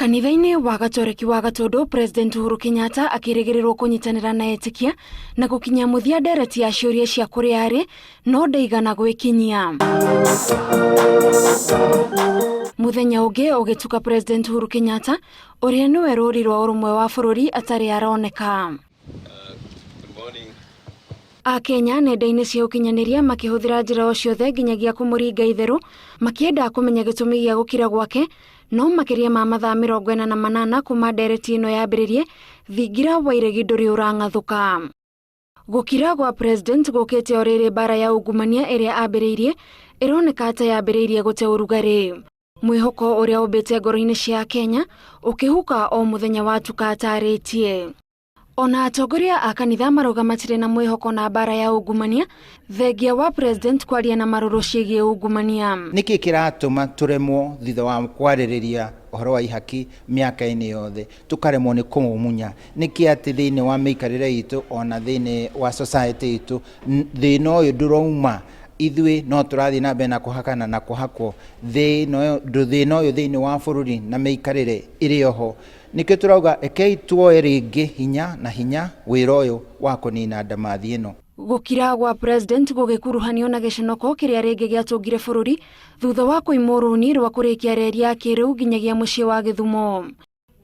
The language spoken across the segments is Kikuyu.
Kanitha-inĩ wa Gatoreki wa Gatũndũ, President Uhuru Kenyatta akĩrĩgĩrĩrwo kũnyitanĩra na etĩkia na gũkinyia mũthia ndereti ya ciũria cia kũrĩa arĩ no ndaigana gwĩkinyia. Mũthenya ũngĩ ũgĩtuka President Uhuru Kenyatta ũrĩa nĩwe rũri rwa ũrũmwe wa bũrũri atarĩ aroneka. Akenya nenda-inĩ cia ũkinyanĩria makĩhũthĩra njĩra o ciothe nginyagia kũmũringa itherũ makĩenda kũmenya gĩtũmi gĩa gũkira gwake no makĩria ma mathaa 48 kuma ndereti ĩno yambĩrĩrie thingira wa iregi ndũrĩ ũrang'athũka. Gũkira gwa president gũkĩte o rĩrĩ mbara ya ungumania ĩrĩa ambĩrĩirie ĩroneka ta yambĩrĩirie gũte ũrugarĩ. Mwĩhoko ũrĩa ũmbĩte ngoro-inĩ cia Kenya ũkĩhuka o mũthenya watuka atarĩtie. Ona atongoria a kanitha marauga matirĩ na mwĩhoko na mbara ya ungumania thengia wa president kwaria na marũrũ ciĩgiĩ ungumania. Nĩkĩ kĩratũma tũremwo thutha wa kwarĩrĩria ũhoro wa ihaki mĩaka-inĩ yothe tũkaremwo nĩ kũmumunya? Nĩkĩ atĩ thĩinĩ wa mĩikarĩre itũ ona thĩinĩ wa society itũ thĩna ũyũ ndũrauma? Ithuĩ no tũrathiĩ na mbere na kũhakana na kũhakwo thĩna ũyũ thĩinĩ wa bũrũri na mĩikarĩre ĩrĩ oho. Nĩkĩo tũrauga rekei tuoe rĩngĩ hinya na hinya wĩra ũyũ wa kũnina ndamathi ĩno. Gũkira gwa president gũgĩkuruhanio na gĩconoko kĩrĩa rĩngĩ gĩatũngire bũrũri thutha wa kũimwo rũni rwa kũrĩkia reri ya kĩrĩu nginyagia mũciĩ wa Gĩthumo.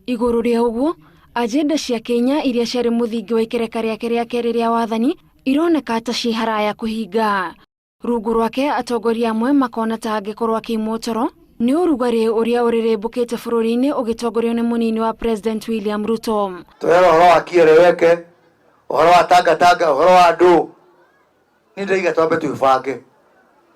Igũrũ rĩa ũguo, agenda cia Kenya iria ciarĩ mũthingi wa ikereka rĩake rĩa kerĩ rĩa wathani ironeka ta ciĩ haraya kũhinga. Rungu rwake atongoria amwe makona ta angĩkorwo akĩimwo toro nĩ ũrugarĩ ũrĩa ũrĩrĩmbũkĩte bũrũri-inĩ ũgĩtongorio nĩ mũnini wa President William Ruto. Tũrera ũhoro wa kieleweke, ũhoro wa tangatanga, ũhoro wa ndũ. Niĩ ndĩraiga twambe twĩbange,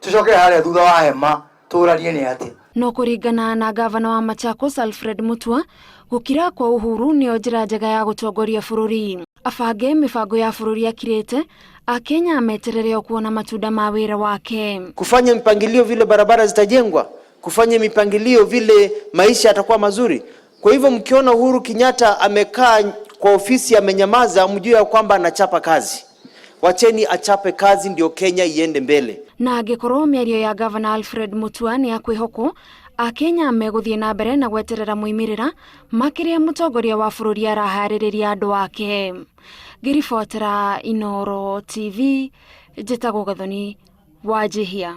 tũcoke harĩa thutha wa hema tũranie nĩ atĩa. No kũringana na gavana wa Machakos Alfred Mutua, gũkira kwa Uhuru nĩyo njĩra njega ya gũtongoria bũrũri. Abange mĩbango ya bũrũri akirĩte, Akenya meterere o kuona matunda ma wĩra wake. Kufanya mipangilio vile barabara zitajengwa, kufanya mipangilio vile maisha yatakuwa mazuri. Kwa hivyo mkiona Uhuru Kenyatta amekaa kwa ofisi amenyamaza, mjue ya kwamba anachapa kazi. Wacheni achape kazi ndio Kenya iende mbele. Na angĩkorwo mĩario ya Gavana Alfred Mutua nĩ ya kwĩhokwo, Akenya megũthiĩ na mbere na gweterera moimĩrĩra ma kĩrĩa mũtongoria wa bũrũri araharĩrĩria andũ ake. Ngĩribotera Inooro TV, njĩtagwo Gathoni Wanjihia.